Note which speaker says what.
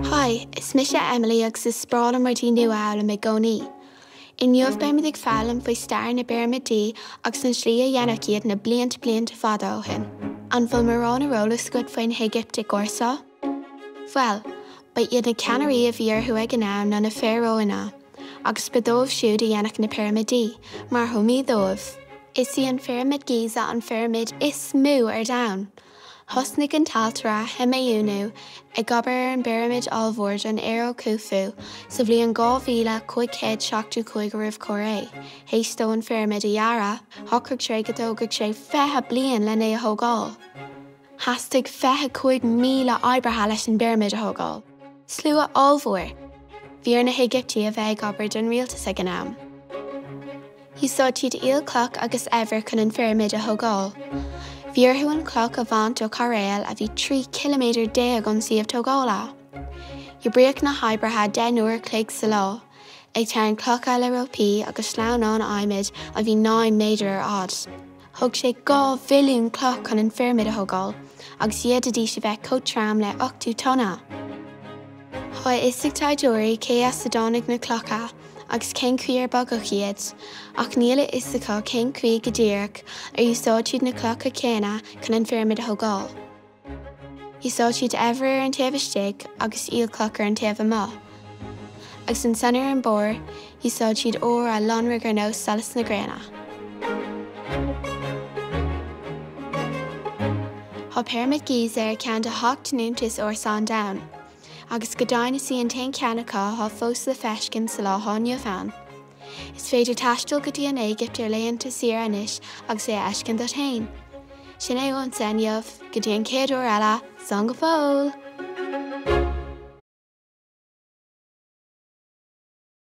Speaker 1: Haigh, is mise Emily agus is breá liom rudaí nua a fhoghlaim i gcónaí. Inniu beimid ag foghlaim faoi stair na bpirimidí agus an slí a dhéanadh iad na blianta blianta fada ó shin. An bhfuil mórán ar eolas agat faoin hÉigiptigh ársa? Bhuel, ba iad na ceannairí a bhí orthu ag an am ná na Faraónna, agus ba dóibh siúd a dhéanadh na pirimidí, mar thuamaí dóibh. Is í an Phirimid Giza an phirimid is mó ar domhan. Thosnaigh an t-ailtire Hemiunu ag obair ar an bpirimid ollmhór don Fharó Khufu sa bhliain 2575 roimh Chóir Ré. Théis dó an phirimid a dhearadh, shocraigh sé go dtógfadh sé 20 bliain len é a thógáil. Theastaigh 25,000 oibrithe leis an bpirimid a thógáil. Slua ollmhór! Bhí ar na hÉigiptigh a bheith ag obair don rialtas ag an am. Úsáid siad aolchloch agus eibhear chun an phirimid a thógáil. Bhí orthu an chloch a bhaint ó chairéal a bhí 13 ciliméadar ón suíomh tógála. Oibríodh na hoibrithe 10 n-uair a chloig sa lá, ag tarraingt clocha le rópaí agus sleamhnáin adhmaid a bhí 9 méadar ar fhad. Thóg sé 2 mhilliún cloch chun an phirimid a thógáil, agus d'fhéadfaidís a bheith chomh trom le 80 tonna! Tá a fhios ag taighdeoirí cé as a dtáinig na clocha agus cén chaoi ar bogadh iad, ach níl a fhios acu cén chaoi go díreach ar úsáid siad na clocha céanna chun an phirimid a thógáil. Úsáid siad eibhear ar an taobh istigh agus aolchloch ar an taobh amuigh. Agus ansan ar an barr, úsáid siad ór a lonraigh ar nós solas na gréine. Tá Pirimid Giza ar cheann de sheacht n-iontas ársa an domhain. Agus go deimhin is í an t-aon cheann acu atá fós le feiscint sa lá atá inniu ann. Is féidir taisteal go dtí an Éigipt ar laethanta saoire anois agus é a fheiscint duit féin. Sin é uaimse inniu, go dtí an chéad uair eile, slán go fóill!